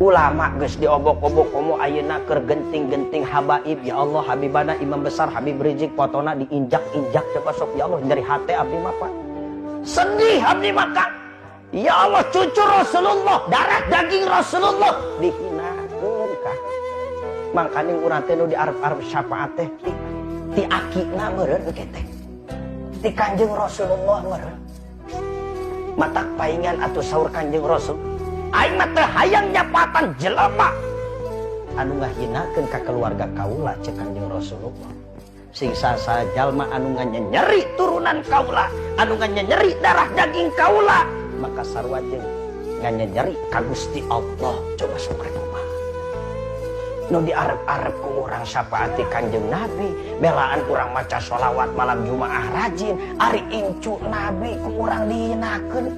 Ulama geus diobok-obok, komo ayeuna keur genting-genting habaib. Ya Allah, habibana Imam Besar Habib Rizieq fotona diinjak-injak. Coba sok, ya Allah, nyeri hate abdi mah, Pak. Sedih abdi mah, Kang. Ya Allah, cucu Rasulullah, darah daging Rasulullah dihinakeun, Kang. Mangkaning urang teh nu diarep-arep syafaat teh ti akina meureun engke teh. Ti Kanjeng Rasulullah meureun. Matak paingan atuh saur Kanjeng Rasul, aing mah teu hayang nyapatan jelema anu ngahinakeun ka keluarga kaula, cek Kanjeng Rasulullah. Sing sasa jalma anu nganyeri turunan kaula, anu nganyeri darah daging kaula, maka sarua jeung nganyeri ka Gusti Allah. Coba sok rek kumaha nu diarep-arep ku urang syafaati Kanjeng Nabi, belaan urang maca sholawat malam Jumaah rajin, ari incu Nabi ku urang dihinakeun.